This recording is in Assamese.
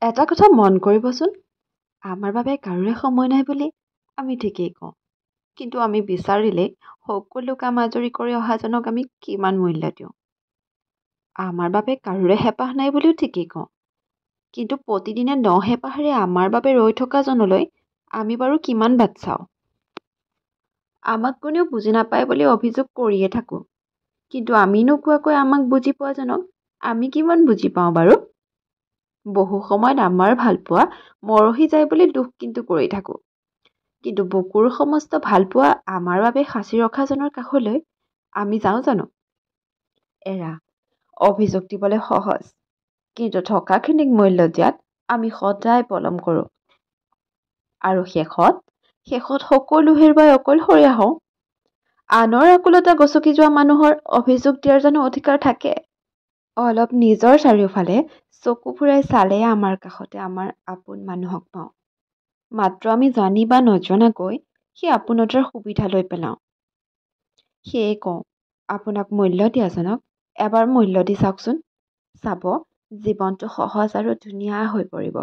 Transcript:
এটা কথা মন কৰিবচোন, আমাৰ বাবে কাৰোৰে সময় নাই বুলি আমি ঠিকেই কওঁ, কিন্তু আমি বিচাৰিলেই সকলো কাম আজৰি কৰি অহাজনক আমি কিমান মূল্য দিওঁ। আমাৰ বাবে কাৰোৰে হেঁপাহ নাই বুলিও ঠিকেই কওঁ, কিন্তু প্ৰতিদিনে ন হেঁপাহেৰে আমাৰ বাবে ৰৈ থকাজনলৈ আমি বাৰু কিমান বাট চাওঁ। আমাক কোনেও বুজি নাপায় বুলি অভিযোগ কৰিয়ে থাকোঁ, কিন্তু আমি নোকোৱাকৈ আমাক বুজি পোৱাজনক আমি কিমান বুজি পাওঁ বাৰু? বহু সময়ত আমাৰ ভালপোৱা মৰহি যায় বুলি দুখ কিন্তু কৰি থাকোঁ, কিন্তু বুকুৰ সমস্ত ভালপোৱা আমাৰ বাবে সাঁচি ৰখাজনৰ কাষলৈ আমি যাওঁ জানো? এৰা, অভিযোগ দিবলৈ সহজ, কিন্তু থকাখিনিক মূল্য দিয়াত আমি সদায় পলম কৰোঁ আৰু শেষত শেষত সকলো হেৰুৱাই অকলশৰীয়া হওঁ। আনৰ আকুলতা গচকি যোৱা মানুহৰ অভিযোগ দিয়াৰ জানো অধিকাৰ থাকে? অলপ নিজৰ চাৰিওফালে চকু ফুৰাই চালে আমাৰ কাষতে আমাৰ আপোন মানুহক পাওঁ। মাত্ৰ আমি জানি বা নজনাকৈ সেই আপোনতাৰ সুবিধা লৈ পেলাওঁ। সেয়ে কওঁ, আপোনাক মূল্য দিয়াজনক এবাৰ মূল্য দি চাওকচোন, চাব জীৱনটো সহজ আৰু ধুনীয়া হৈ পৰিব।